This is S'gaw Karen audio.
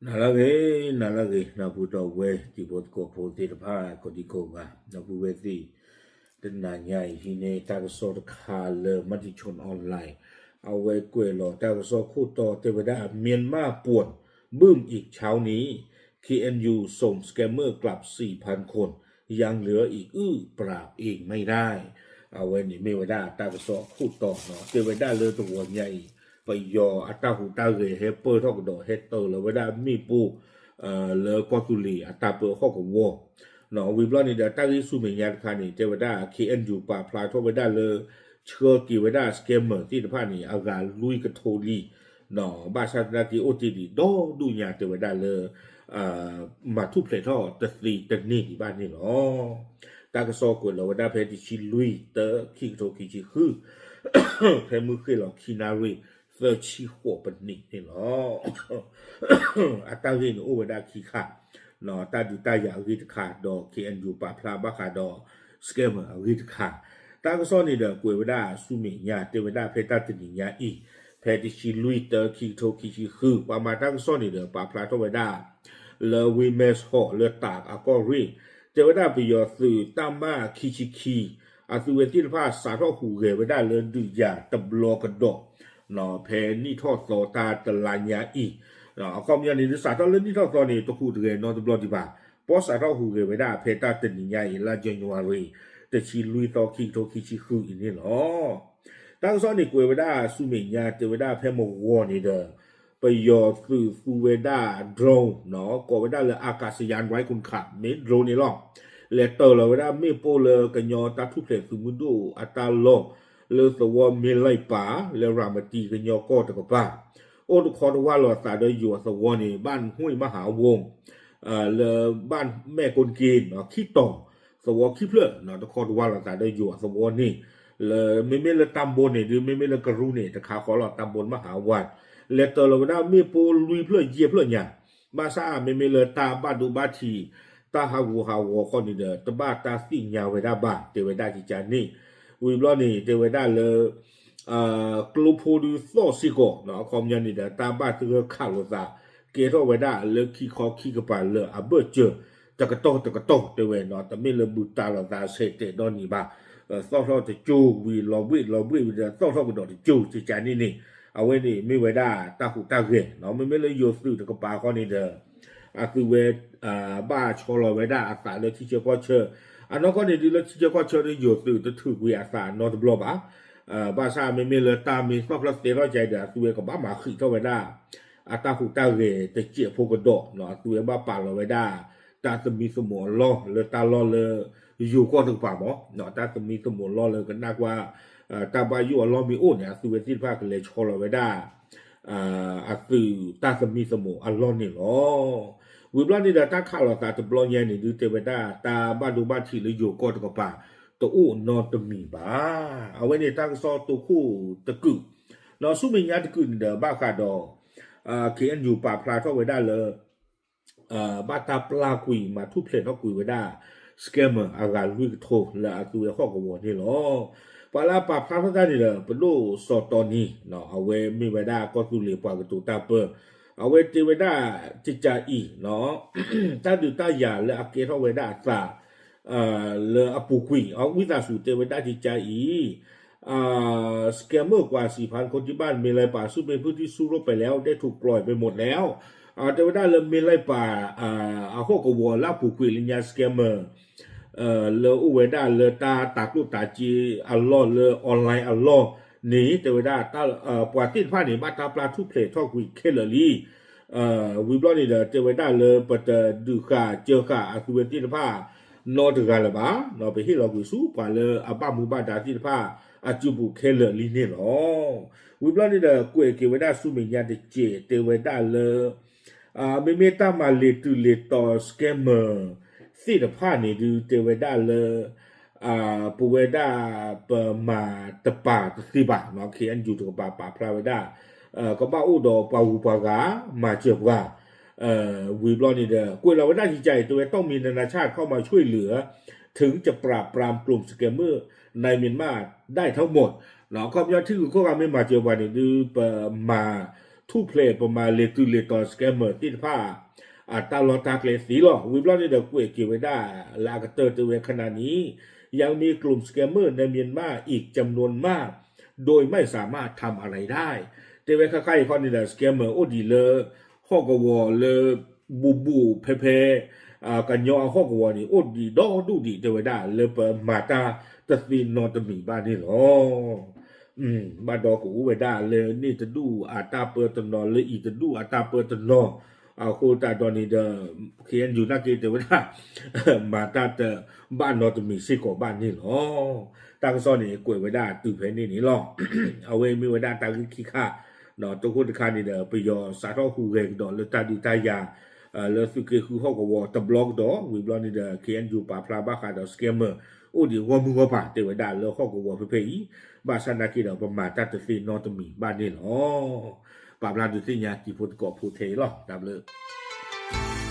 နၤလၢအဂ့ၤ, နၤလၢအဂ့ၤ, နၢ်ပူၤဒီးဝဲ တံၤဖိသကိးဖိသ့ၣ်တဖၣ် ကိးဒံကိးဂၤ, ဒီပုၢ်ဝဲၢ်သ့ၣ်, တနၤညါအံၤ ဟံးန့ၢ်တၢ်ကစီၣ်တခါလၢ Matichon Online အဝဲကွဲးလီၤတၢ်ကစီၣ်ခိၣ်တီတဲဝဲဒၣ် မြန်မာ့ပွၼ်ႇ ဘုၣ်အံၣ်ခၠါနံၣ် KNU ส่ง scammer กลับ สี่พัน คน ยังเหลืออีก อื้อ ปราบเองไม่ได้ အဝဲန့ၣ်မ့ၢ်ဝဲဒၣ်တၢ်ကစီၣ်အခိၣ်တီနီၤ, တဲဝဲဒၣ်လၢတဂီၤညါအံၤ ပယီၤအတၢ်ဟူးတၢ်ဂဲၤဟဲပၢၢ်ထီၣ်ကဒီး ဟဲတၢၤလီၤဝဲဒၣ်မ့ၣ်ပိၢ် လၢကီၢ်သူလ့ၤအတၢ်ပၢဟီၣ်ကဝီၤ, ဝံၤဘျီန့ၣ်ဒီး တၢ်ဂ့ၢ်ဆူမဲာ်ညါတခါန့ၣ် တဲဝဲဒၣ် KNU ပာ်ဖျါထီၣ်ဝဲဒၣ်လၢ ဆှၢက့ၤဝဲဒၣ် scammer သ့ၣ်တဖၣ်န့ၣ် အဂၤလွံၢ်ကထိလံ, ဘၣ်ဆၣ်သနာ်က့အိၣ်တ့ၢ်ဒံးဒီဒူၣ်ညါ တဲဝဲဒၣ်လၢ မၤထူၣ်ဖျဲးထီၣ်တသ့တန့ၢ်ဒံးဘၣ်န့ၣ်လီၤ. တၢ်ကစီၣ်ကွဲးလီၤဝဲဒၣ်ဖဲတဆံလွံၢ် တၢ ခံကထိခံဆံဃု, ဖဲမုၢ်ဃ့ၢ်လီၤခံနၣ်ရံၣ် သၢဆံဃိးပနံးန့ၣ်လီၤ. အတၢ်ဂ့ၢ်န့ၣ်အိၣ်ဝဲဒၣ်ခံခါ, တၢ်ဒုးတၢ်ယၤအဂ့ၢ်တခါ ဒီး KNU ပာ်ဖျါဘၣ်ဃးဒီး scammer အဂ့ၢ်တခါ, တၢ်ကစီၣ်န့ၣ်ဒီးကွဲးဝဲဒၣ်ဆူမဲာ်ညါ တဲဝဲဒၣ်ဖဲတၢ်တနံၤညါအံၤ, ဖဲတဆံလွံၢ် တၢ ခံကထိခံဆံဃု ပှၤမၤတၢ်ကစီၣ်န့ၣ်ဒီး ပာ်ဖျါထီၣ်ဝဲဒၣ် လၢ Women's Hall လၢတၢးအကီၢ်ရ့ၣ်, တဲဝဲဒၣ်ပယီၤသုးတၢ်မၢ်ခံဆံခံ အသုးဝဲသ့ၣ်တဖၣ်စးထီၣ်ဟူးဂဲၤဝဲဒၣ်လၢဒုးယၤတဘျီကဒီး, ဖဲနံၣ်ထီၣ်သီတၢ်တလါညါအံၤ, အခီပညီန့ၣ် ဒုးစးထီၣ်လၢနံၣ်ထီၣ်သီန့ၣ် တဟူးတဂဲၤနီတဘျီဒံးဘၣ်, ပှၤစးထီၣ်ဟူးဂဲၤဝဲဒၣ်ဖဲတၢ်တနံၤညါအံၤ လါ January တဆံလွံၢ်သီ ခံကထိခံဆံဃုအံၤန့ၣ်လီၤ. တၢ်ကစီၣ်န့ၣ်ကွဲးဝဲဒၣ်ဆူမဲာ်ညါ တဲဝဲဒၣ်ဖဲမဂီၤန့ၣ်ဒီး ပယီၤသုးသူဝဲဒၣ် drone နီၤ, ကိးဝဲဒၣ်လၢ အါကးစယၢၣ် ဒွဲခိၣ်ခး မ့ၢ် drone န့ၣ်လီၤ. လဲၤတၢၤလီၤဝဲဒၣ်မ့ၣ်ပိၢ်လၢကညီတၢ်ထူၣ်ဖျဲးသုးမုၢ်ဒိၣ်အတၢ်လီၢ် လၢသဝီမ့ၢ်လံပၢ် လၢရၤမတံကညီကီၢ်တကပၤ, အိၣ်တခီတဝၢ်လီၤသးဒီးယိၤအသဝီန့ၣ် ဘၣ်နွံမဟါဝိ လၢဘၣ်မဲၣ်ကိၣ်က့ ခံတီၤ, သဝီခံဖျၢၣ် တခီတဝၢ်လီၤသးဒီးယိၤအသဝီန့ၣ်, လၢမ့မ့ၢ်လၢတၢ်ဘိန့ၣ်ဒုး မ့မ့ၢ်လၢကရူၢ်န့ၣ် တခါဃီလီၤ တၢ်ဘိမဟါဝိ, လဲၤတၢၤလီၤဝဲဒၣ်မ့ၣ်ပိၢ်လွံၢ်ဖျၢၣ်ယဲၢ်ဖျၢၣ်ညါ, ဘၣ်ဆၣ်မ့မ့ၢ်လၢတၢ်ဘၣ်ဒိဘၣ်ထံး တၢ်ဟးဂူာ်ဟးဂီၤခီန့ၣ်ဒီး တဘၣ်တၢ်သ့ၣ်ညါဝဲဒၣ်ဘၣ် တဲဝဲဒၣ်ကကန့ၣ်, ဝံၤဘျီန့ၣ် တဲဝဲဒၣ်လၢ ကျိဖိဒုးသီၣ်စ့ၢ်ကီး အခီပညီန့ၣ်ဒီး တၢ်ဘၣ်သဂၢၢ်ခးလိာ်သး ကဲထီၣ်ဝဲဒၣ်လၢခံခီခံကပၤလၢအဘၢၣ်စၢၤ တကတီၢ်တကတီၢ်တဲဝဲနီၤ, တမ့ၢ်လၢဘုးတၢ်လီၤသးဆဲးတဲာ်ဒီနံၤဘၣ်, သီၣ်ထီၣ်တကၠိဝံၤလီၤဘှ့ၣ်လီၤဘှ့ၣ်ဝံၤဒီး သီၣ်ထီၣ်ကဒီးတကၠိ ကကန့ၣ်န့ၣ်, အဝဲန့ၣ်မ့ၢ်ဝဲဒၣ်တၢ်ဟူးတၢ်ဂဲၤနီၤ, မ့မ့ၢ်လၢယိၤသုးတကပၤဃီန့ၣ်ဒီး အသုဝဲ ဘၣ်ဆီလီၤဝဲဒၣ်အသးလၢထံဆၢကီၢ်ဆၢ, အနီၢ်ကီၢ်န့ၣ်ဒုးလၢထံဆၢကီၢ်ဆၢဒုး ယိၤသုးတထုးကွံာ်အသးနီတဘျီဘၣ်, ဘၣ်ဆၣ်မ့မ့ၢ်လၢတၢ်မ့ၢ်သီၣ်ဖျၢၣ်သဲထီၣ်ကဒီး အသုဝဲကဘၣ်မၤဃံးထီၣ်ဝဲဒၣ် အတၢ်ဟူးတၢ်ဂဲၤတစဲးဖိကဒီးနီၤ, အသုဝဲဘၣ်ပာ်လီၤဝဲဒၣ် တၢ်သမံသမိးအလီၢ်လၢတၢ်လီၢ်လၢ ယိၤကီၢ်တကပၤမး, တၢ်သမံသမိးလီၢ်လၢကနၣ်ကွၢ် တၢ်ဘၣ်ယိၣ်အလီၢ်မ့ၢ်အိၣ်န့ၣ် အသုဝဲသ့ၣ်တဖၣ်ကလဲၤဆီလီၤဝဲဒၣ် အသုးတၢ်သမံသမိးအလီၢ်န့ၣ်လီၤ. ဝံၤဘျီန့ၣ်ဒီး တၢ်ခးလိာ်သးတဘျီညါန့ၣ်ဒုး တဲဝဲဒၣ် တၢ်ဘၣ်ဒိဘၣ်ထံးလၢယိၤကီၢ်တကပၤ တအိၣ်နီတမံၤဘၣ်. အဝဲန့ၣ်တၢ်ကစီၣ်တိခိၣ်တကုာ်, ဒီးဆူမဲာ်ညါတကုာ်န့ၣ်ဒီး ဘၣ်ဃးဒီး KNU ပာ်ဖျါထီၣ်ဝဲဒၣ်လၢ ဘၣ်တၢ်ပျၢ်ကွံာ် မၤထူၣ်ဖျဲးထီၣ်ကွံာ်ဝဲဒၣ် scammer အဂၤလွံၢ်ကထိလၢအသုဝဲဟီၣ်ကဝီၤန့ၣ်လီၤ. ပှၤလၢအပာ်ဖျါထီၣ်တၢ်န့ၣ်ဒီး ပဒိၣ်စီၤတီနံၤ အဝဲမ့ၢ်ဝဲဒၣ်ကီၢ်သူလ့ၤပှၤကတိၤတၢ်ပၢ, အဝဲတဲဝဲဒၣ် ကကအံၤ တၢ်ဒုးတၢ်ယၤလၢအကဲထီၣ်ဝဲဒၣ်အသး လၢအပူၤကွံာ် အဝံသးစူၤတဲဝဲဒၣ်ကကအံၤ scammer กว่า สี่พัน คนที่บ้านเมลัยป่า ซึ่งเป็นพื้นที่สู้รบไปแล้ว ได้ถูกปล่อยไปหมดแล้ว တဲဝဲဒၣ်လၢမ့ၢ်လၢပှၤ အဟီၣ်ကဝီၤလၢအပူၤကွံာ်လၢညါ scammer လၢအိၣ်ဝဲဒၣ်လၢတၢ်တၤကျိၣ်တၤစ့အလီၢ်လၢ online အလီၢ်န့ၣ် တဲဝဲဒၣ် ပှၤသ့ၣ်တဖၣ်န့ၣ် ဘၣ်တၢ်ပျၢ်ထူၣ်ဖျဲးထီၣ်ကွံာ်ခဲလၢာ်လံ. ဝံၤဘျီန့ၣ်ဒီး တဲဝဲဒၣ်လၢပတဒုးဃာ်စၢဃာ်အသုဝဲသ့ၣ်တဖၣ် နီတဂၤလၢၤဘၣ်. ပဟ့ၣ်လီၤကွံာ်ဆူပှၤလၢအဘၣ်မူဘၣ်ဒါသ့ၣ်တဖၣ် အစုပူၤခဲလၢာ်လံန့ၣ်လီၤ. ဝံၤဘျီန့ၣ်ဒီး ကွဲးက့ၤဝဲဒၣ်ဆူမဲာ်ညါတစဲး တဲဝဲဒၣ်လၢ မ့မ့ၢ်တၢ်မၤလ့ၤတုၤလ့ၤတီၤ scammer သ့ၣ်တဖၣ်န့ၣ်ဒုး တဲဝဲဒၣ်လၢ ပဝဲဒၣ်ပမၤတပာ်တသ့ဘၣ်နီၤ, KNU တကပၤပာ်ဖျါဝဲဒၣ် ကဘၣ်အိၣ်ဒီးပှၤဂုၤပှၤဂၤ မၤစၢၤပှၤ ဝံၤဘျီန့ၣ်ဒီး ကွဲးလီၤဝဲဒၣ်ကကအံၤ တဲဝဲ ต้องมีนานาชาติเข้ามาช่วยเหลือ ถึงจะปราบปรามกลุ่ม scammer ในเมียนมาได้ทั้งหมด အခီပညီ ထံဂုၤကီၢ်ဂၤမ့ၢ်မၤစၢၤပှၤန့ၣ်ဒုး ပမၤ ထူၣ်ဖျဲး ပမၤလဲၤတုၤလဲၤတီၤ scammer သ့ၣ်တဖၣ် အတၢ်လီၢ်တၢ်ကျဲသ့လီၤ. ဝံၤဘျီန့ၣ်ဒီး ကွဲးက့ၤဝဲဒၣ်လၢအကတၢၢ်တဲဝဲ ขณะนี้ ยังมีกลุ่ม scammer ในเมียนมาอีกจำนวนมาก โดยไม่สามารถทำอะไรได้ တဲဝဲခါခါအံၤခီန့ၣ်ဒီး scammer အိၣ်ဒံးလၢ ဟီၣ်ကဝီၤလၢ ဘူးဘူးဖဲဖဲ ကညီအဟီၣ်ကဝီၤန့ၣ် အိၣ်ဒံးဒီဒူၣ်ဒံး တဲဝဲဒၣ်လၢပမၤတၢ်တသ့နီတမံၤဘၣ်န့ၣ်လီၤ. ဘၣ်ဒီးကအိၣ်ဝဲဒၣ်လၢန့ၣ်တဒူၣ်အတၢ်ပၢတနီၤ လၢအံၤတဒူၣ်အတၢ်ပၢတနီၤ အဃိသတးဒီးန့ၣ်ဒီး ခ့ၣ်အဲၣ်ယူၣ် နာ်က့တဲဝဲဒၣ် မၤတၢ်တဘၣ်နီတမံၤစ့ၢ်ကီးဘၣ်န့ၣ်လီၤ. တၢ်ကစီၣ်န့ၣ် ကွဲးဝဲဒၣ်တုၤဖဲန့ၣ်န့ၣ်လီၤ. အဝဲမ့ၢ်ဝဲဒၣ်တၢ်ဂ့ၢ်ခံခါ တဃိတခါန့ၣ်ဒီး ပယီၤစးထီၣ်ဟူးဂဲၤကဒီးလၢတၢ်ဒုးတၢ်ယၤ လၢသုးက့ဃုဟီၣ်ကဝီၤတဘျီကဒီး ဝံၤဘျီန့ၣ်ဒီး ခ့ၣ်အဲၣ်ယူၣ် ပာ်ဖျါဘၣ်ဃးဒီး scammer အိၣ်ဒံးဂီၢ်မုၢ်ဂီၢ်ပၤ တဲဝဲဒၣ်လၢဟီၣ်ကဝီၤဖဲဖဲအံၤ ဘၣ်ဆၣ်နာ်က့ဒီး ပမၤတၢ်တသ့နီတမံၤဘၣ်န့ၣ်လီၤ. ပာ်ဖျါဒုးသ့ၣ်ညါတံၤဖိသကိးဖိထဲအံၤလီၤ. တၢ်ဘျုး